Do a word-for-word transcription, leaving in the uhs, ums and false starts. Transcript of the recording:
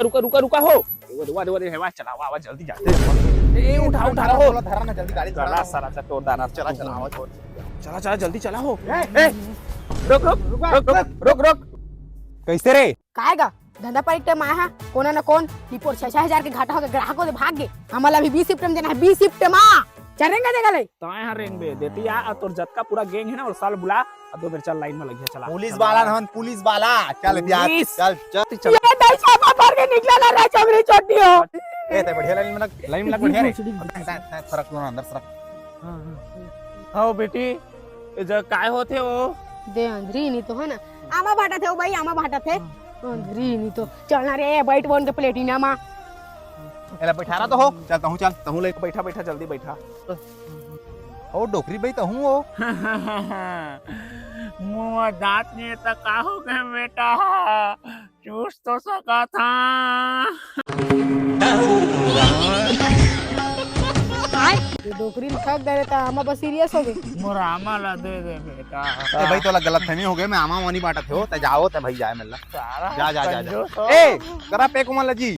रुका, रुका, रुका हो। देवा, देवा, देवा, देवा, चला, आवा, आवा, जल्दी जा। ए, ए, उठा, उठा हो। चला, धरा ना, जल्दी गाड़ी चला, चला। सारा सा तोड़ दाना। चला, चला, आवा, छोड़। चला, चला, जल्दी चला हो। ए, ए, रुक, रुक, रुक, रुक, रुक, रुक। कैसे रे? काय गा? धंधा पानी के टाइम आया है, कोना ना कोन, रिपोर्ट छह छह हजार के घाटा होके ग्राहक होके भाग गए। हमला अभी बी शिफ्ट में जाना है, बी शिफ्ट में। चलेंगे देखा ले। ताए हाँ रेंग बे, देती आ, आ तोर जतका पूरा गैंग है ना, और साल बुला, अब दो बेर चल लाइन में लगिया, चला। पुलिस वाला ना हन, पुलिस वाला। चल, बिया, पुलिस। चल, चल, चल। ये दई छापा भर के निकला ना रे, चमड़ी चोटी हो। ए, ते बढ़िया लाइन में लग, लाइन में लग, बढ़िया रे। सरक, सरक, सरक, सरक। हाँ, हाँ। आओ बेटी, ए जग काय होथे ओ? दे अंधरी नी तो है ना, आमा भाटा थे ओ भाई, आमा भाटा थे। अंधरी नी तो चलना रे, बैठ बोन के प्लेटिना मा। एला बैठारा तो हो, चल तहूँ चल, तहूँ ले। बैठा, बैठा, जल्दी बैठा। ओ डोकरी भाई तहूँ हो। मुँह दांत नहीं है तो का हो गए बेटा? चूस तो सका था। ये डोकरी में थक गए त आमा बस सीरियस हो गए। मोर आमा ला दे दे बेटा। ए भाई, तोला गलतफहमी हो गए, मैं आमा वानी बांटत हो, ते जाओ, ते भाई जाए मिलना। सारा जा, जा, जा, जा। कंजूस हो। ए, करा पे कुमार जी।